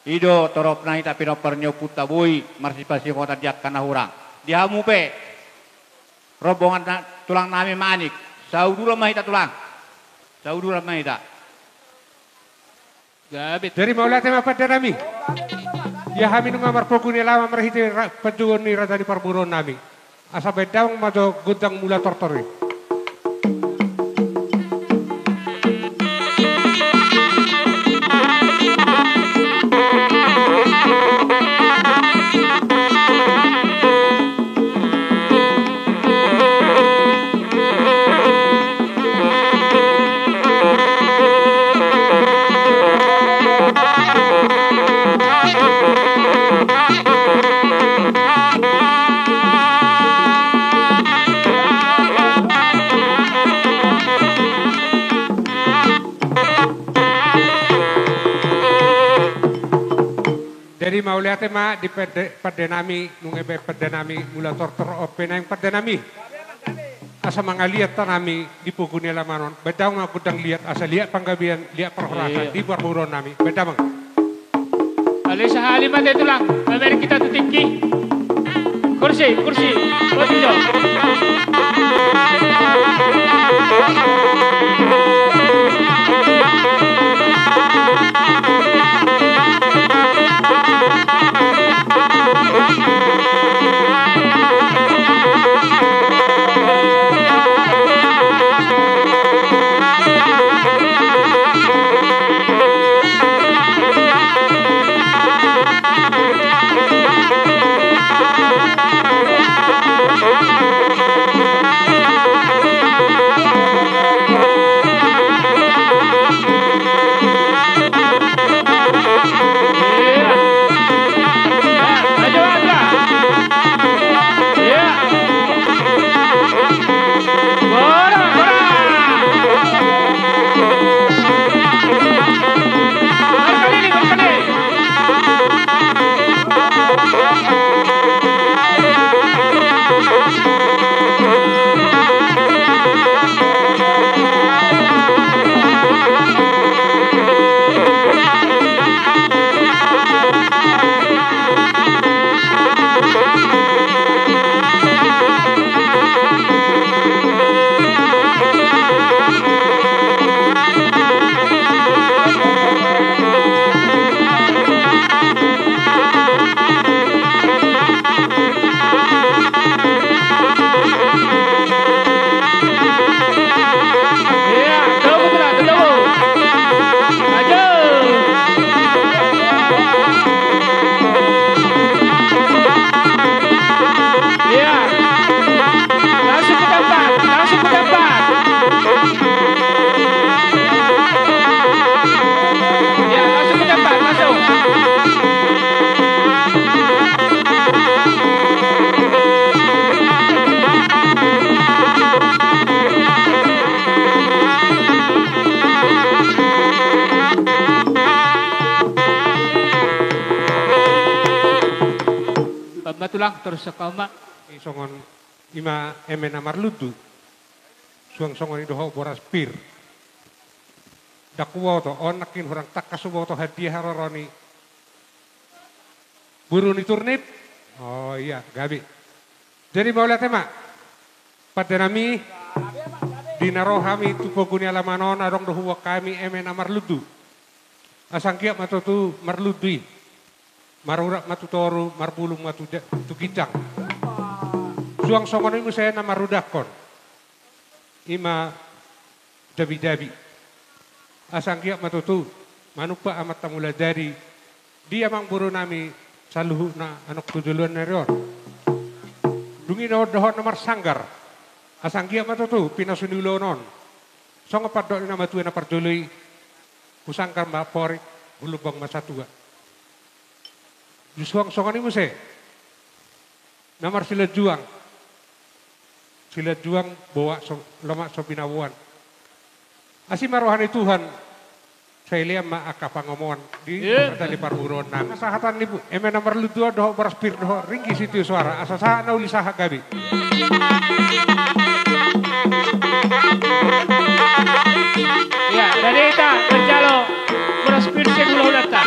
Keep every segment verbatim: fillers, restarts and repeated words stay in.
I do torop na hita pinompar ni ompunta boi marsipasingotan di angka na hurang. Di hamu pe, rombongan na, tulang nami Manik. Sauduran ma hita, tulang. Sauduran ma hita. Gabe. Jadi mauliate ma pande nami. Ia hami nunga marpogu ni alaman marhite ra-, panjouon ni raja ni parboruon nami. Asa baen damang ma jo gondang mula tortor i. Jadi mauliate ma di pande, pande nami, nunga dibaen pande nami mula tortor on pe naeng pande nami. Asa mangaliat hami di pogu ni alaman on. Baen damang ma gondang liat, asa liat panggabean, liat parhorasan. Iya. Di parboruon nami. Baen damang. Alai sahali ma te, tulang, mamereng hita tu tingki. Kursi, kursi. Kursi jo. Pamatulang terus sekoma. Songon i ma eme na marlundu. Suang songon i dohot boras pir. Ndang huboto, on nangkin hurang tangkas huboto hadiah haroro ni boru ni turnip. Oh iya, gabe. Jadi mauliate ma pande nami, di na ro hami tu pogu ni alaman on adong do huboan hami eme na marlundu. Asa anggiat ma tutu marlundu i. Marurat ma tu toru, marbulung ma tu ja-, tu ginjang. Suang songon i muse na marudangkon. I ma jabijabi. Asa anggiat ma tutu manumpak amanta mula jadi di amangboru nami saluhutna anak tu joloan ni ari on. Dung i dohot na marsanggar. Asa anggiat ma tutu pinasu ni ulaon on. Songon pandok ni na matua na parjolo i, husanggar ma amporik, hulombang ma satua. Suang songon i muse na marsilanjuang. Silanjuang boa so, lomak so binaboan. Asi ma roha ni Tuhan. Sai lean ma angka pangomoan di, iya, parta ni parboruon nami. Sahatan ni pu-, eme na marlundu on dohot boras pir dohot ringgit sitio soara. Asa sahat na uli sahat, gabe. Iya, jadi hita manjalo boras pir sian hulahulanta.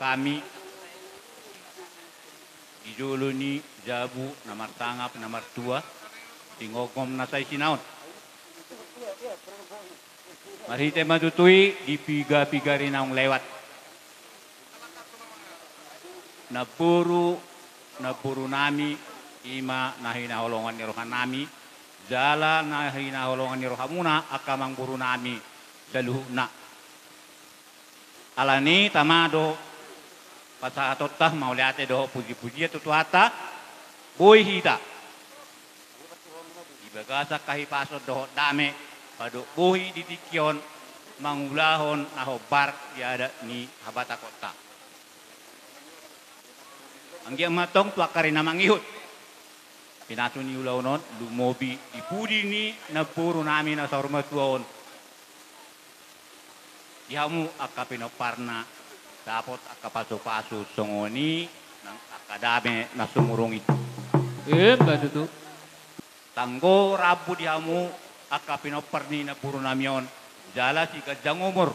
hami di jolo ni jabu na marsangap na martua, singgomgom na saisina on. Marhite ma tutu i di piga-piga ari naung lewat. Namboru, namboru nami, i ma na hinaholongan ni roha nami, jala na hinaholongan ni rohamuna angka amangboru nami saluhutna. Alani i tama do pasahatonta mauliate dohot puji-pujian tu Tuhanta, boi hita di bagasan hahipason dohot dame, padok bohi di tingki on mangulahon na hombar di adat ni habatakonta. Anggiat ma antong tu angka ari na mangihut pinasu ni ulaon on, lumobi di pudi ni namboru nami na saur matua on, di hamu angka pinomparna, dapot angka pasu-pasu songon i nang angka dame na sumurung i. Emma tutu. Tanggo rambu di hamu angka pinompar ni namboru nami on, jala siganjang umur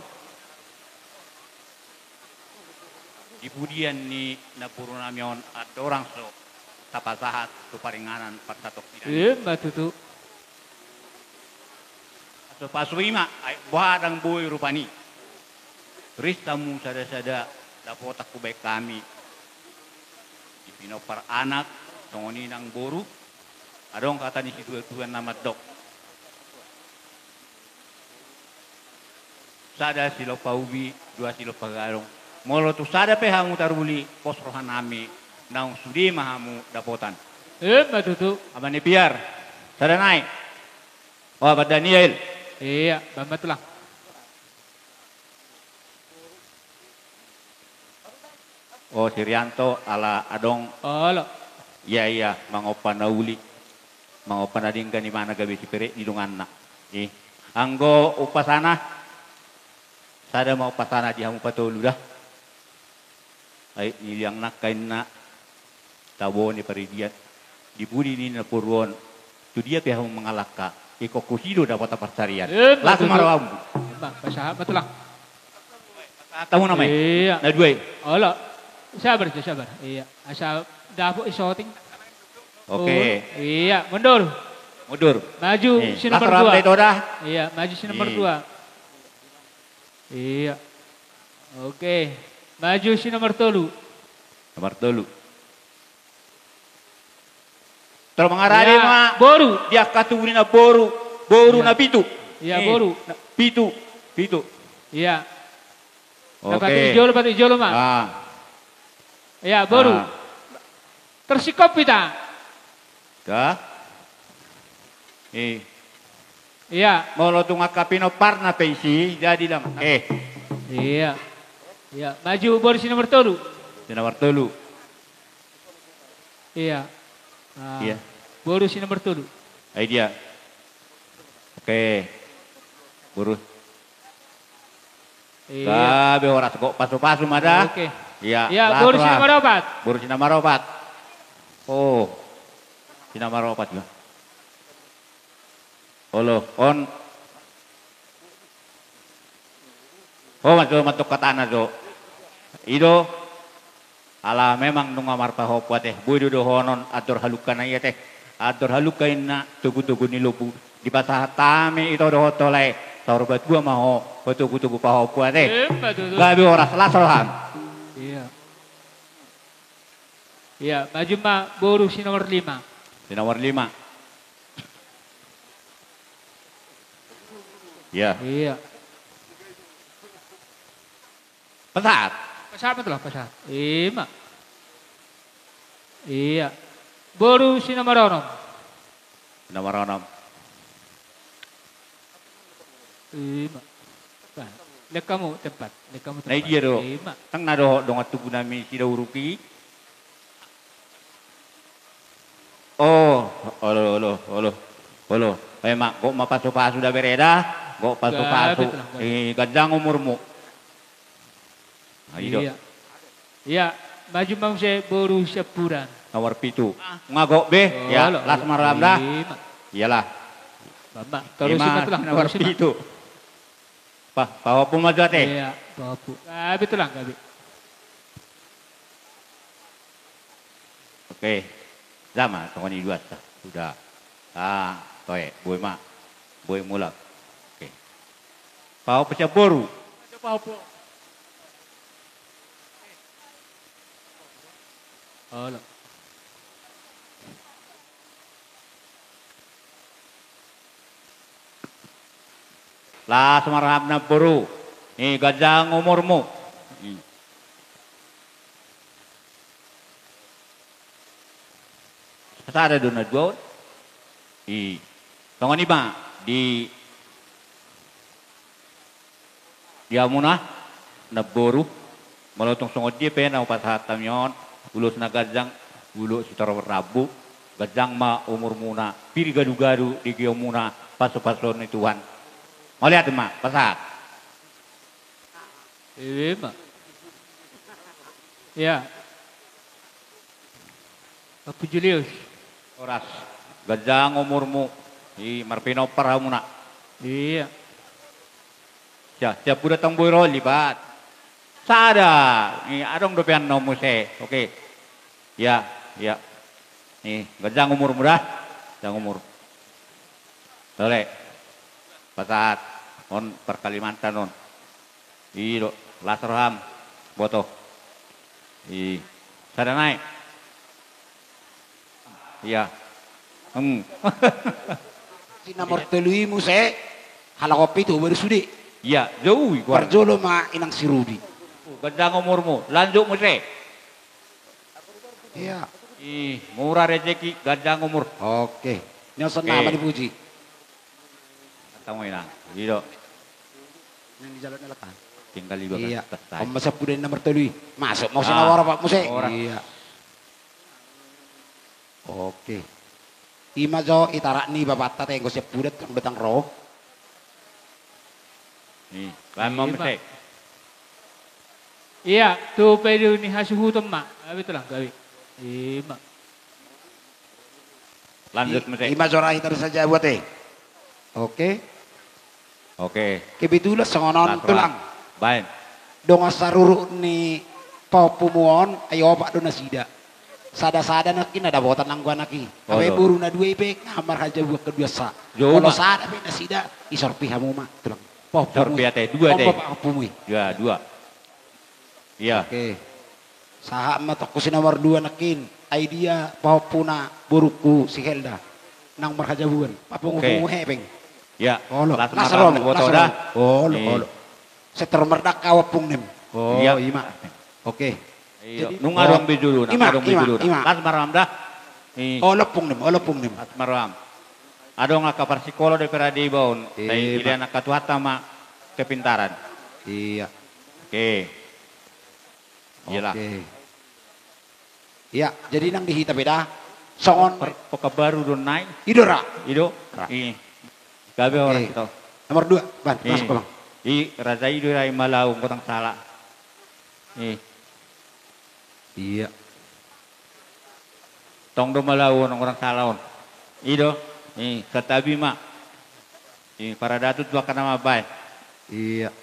di pudian ni namboru nami on andorang so tapasahat tu paringanan parsatongkinan i. Emma tutu. Pasu-pasu i ma, ai boha ndang boi rupani. Ris hamu sada-sada dapotan hubaen hami di pinompar anak, songon i nang boru. Adong hata ni situa-tua na mandok: Sada silompa ubi, dua silompa gadong. Molo tung sada pe hamu taruli, pos roha nami, naung sude ma hamu dapotan. Emma tutu. Amang Nepiar, sada nai. O, Amang Daniel. Iya, bamba tulang. O, si Rianto, ala adong. Olo. Iya, iya, mangompa na uli. Mangompa na denggan, i ma na gabe siperek di donganna. I. Anggo umpasana, sada ma umpasana di hamu patolu da. Ai, ni liang nangka inna, tabo ni paridian. Di pudi ni namboru on, tu dia pe hamu mangalangka, ingkon husi do dapotan pansarian. Emma tutu. Las ma rohamu. Emma, pasahat ma tulang. Pasahat hamu nama i? Iya. Na dua i? Olo. Sabar jo, sabar. Iya. Asa dapot i syuting. Oke. Oh, iya, mundur. Mundur. Maju si nomor dua. Iya, maju si nomor dua. Iya. Oke. Maju si nomor tolu. Nomor tolu. Tol mangarade ma. Boru. Di angka tubu ni namboru. Boru na pitu. Iya, boru. Pitu. Pitu. Iya. Oke. Patut di jolo, patut di jolo ma. Ah. Iya, boru. Ah. Tersingkop hita. Ka? Eh. Iya. Molo tung angka pinomparna pe isi, jadi lam. Eh. Iya. Iya, maju boru si nomor tolu. Si nomor tolu. Iya. Ah, iya. Boru si nomor tolu. Ai dia. Oke. Boru. Iya. Gabe horas, gok pasu-pasu ma da. Oke. Iya, iya, boru si nomor opat. Boru si nomor opat. Oh. Si nomor opat ya. Olo, on. Ho, mas, jo, mantok hatana jo. I do. Ala memang nunga marpahompu ate, boi do dohonon andor halungka na i ate. Andor halungka inna togu-togu ni lombu. Dipasahat hami ito dohot tolai. Saur matua ma ho, ho togu-togu pahompu ate. Emma tutu. Gabe horas, las roham. Iya. Iya, maju ma boru si nomor lima. Si nomor lima. Iya. Iya. Pasahat. Pasahat ma tulang, pasahat. Ima. Iya. Boru si nomor onom. Si nomor onom. Ima. Bah, lek hamu tempat, lek hamu tempat. Na i dia do. Ima. Tang na dohot dongan tubu nami si Dauruk i. Oh, olo, olo, olo, olo. Emang, gok ma pasu-pasu da bere da, gok pasu-pasu. Gabe tulang, gabe. Eh, ganjang umurmu. Nah, i do. Iya. Iya, maju ma muse boru Siampudan. Nomor pitu. Ah. Nga gok be. Olo, las olo. Marlam da. Ima. Iyalah. Bamba, torusi ma tulang, torusi ma. Nomor pitu. Pa, pahompu ma jo ate. Iya, pahompu. Gabe tulang, gabe. Oke. Sama, songon i dua sa. Sudah. Ah, toe, boi ma. Boi mulak. Oke. Pahompu sian boru. Olo. Las ma roham namboru. I ganjang umurmu. I. Sada do na dua on. I. Songon i ma di Di hamuna namboru, molo tung songon dia pe na hupasahat hami on, ulos na ganjang, ulos sitorop rambu, ganjang ma umurmuna, pir gadu-gadu di giomuna, pasu-pasuon ni Tuhan. Mauliate ma, pasahat. Ima. Ia. Pahompu Julius. Horas. Ganjang umurmu. I marpinompar hamuna. Ia. Sia, siap uda tong boi ro lipat. Sada. I adong dope annon muse. Oke. Ia, ia. I ganjang umurmu da. Ganjang umur. Tole. Pasahat. On par Kalimantan on. I do, las roham, boto. I, sada nai. Ia. Hmm. Si nomor tolu i muse, halak on pe tu baru sude. Ia, jou i. Parjolo ma inang si Rudi. Ganjang umurmu, lanjut muse. Ia. I, murah rezeki, ganjang umur. Oke. Nyoson nama dipuji. Tamo inang. I do. Nang di jalan elak kan. Tinggal di bagas. Ia. Om masa puda na martolu i. Masuk mau sina wara pak muse. Ia. Oke. Ima jo itarak ni bapakta tenggo siap puda tang betang ro. I, baen ma muse. Ia, tu pedu ni hasuhuton ma. Gabe tulang gabe. Ima. Lanjut muse. Ima jo ra hita saja buat e. Oke. Oke. Kebetulan songon on tulang. Baen. Dongan saruruk ni pahompumu on, ai opat do nasida. Sada-sada nangkin na dapotan nanggo anak i. Hape boru na dua i pe nga marhajabuan kedua sa. Molo sada pe nasida, isorpi hamu ma tulang. Pahompumu i. Sorpi ate dua de. Pahompumu i. Dua, dua. Ia. Oke. Sahat ma tongku si nomor dua nangkin. Ai dia pahompuna borungku si Helda. Nang marhajabuan. Papungu-pungu hepeng. Ia. Olo. Las ma roham, las ma roham. Olo, olo. Setor mardangka au ompung nim. Ia. Ima. Oke. Nunga adong be jolona, ima, adong be jolona. Las ma roham da. Olo ompung nim, olo ompung nim. Las ma roham. Adong angka parsikola dope ra di iba on. Sai pilihan angka Tuhanta ma kepintaran. Ia. Oke. Iyalah. Oke. Ia, jadi nang di hita pe da. Songon. Pekanbaru do nai. I do ra. I do. Ra. I. Gabe horas ito. Nomor dua, Bang. Masuk, Bang. I, raja i do ra i Malau, anggo ndang sala. I. Ia. Tong do Malau on, anggo ndang sala on. I do. I, santabi ma. I, paradatun tu angka na mambaen. Ia.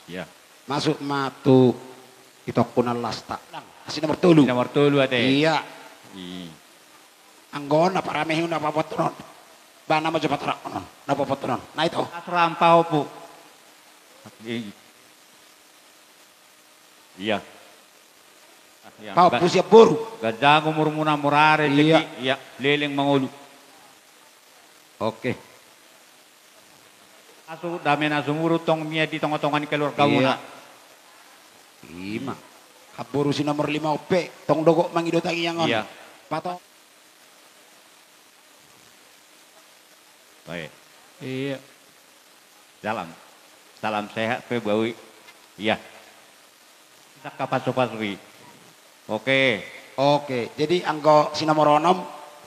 Ia. Masuk ma tu itongku na lasta. Asi nomor tolu. Nomor tolu ate. Ia. I. Anggo on na paramehon na papotonon. Ba nama jo patarak on. Na papotonon. Na ito. Asrampa opu. I. Ia. Pahompu sian boru. Ganjang umurmuna, murah rezeki. Ia. Leleng mangolu. Oke. Asu dame na sumurut tong mian di tonga-tonga ni keluargamuna. Ima. Haboru si nomor lima on pe tong dohot mangido tangiang on. Pato. Baik. Iya. Salam. Salam sehat pe bawi. Iya. Ndang ka pasu-pasu i. Oke. Oke, jadi anggo si nomor onom,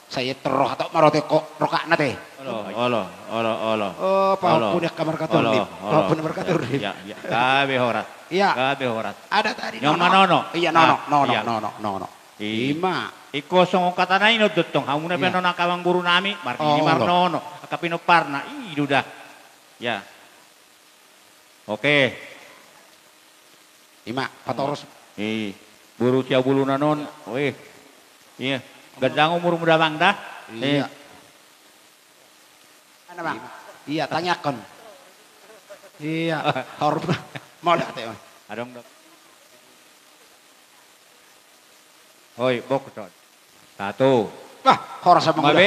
sai tor roha tok marote ko rokakna te. Olo, olo, olo, olo. Oh, pahompu ni angka markatur ni. Pahompu ni markatur ni. Iya, iya. Gabe horas. Iya. Gabe horas. Ada tadi. Nyoman nono. Iya, nono, nono, nono, nono. Ima. Ingkon songon hatana i do tong, hamuna pe nono angka amangboru nami, marnini marnono, angka pinomparna, i do da. Ya. Oke. Ima, patoros. I, boru Siabulunan on, weh. Iya. Ganjang umurmu damang da. Iya. Mana, Bang? Iya, tangiangkon. Iya, hormat. Mauliate, Bang. Adong, dong. Oi, bok, Ton. Satu. Wah, horas, Amang Uda.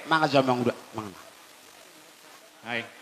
Mangan jo, Amang Uda. Mangan. Hai.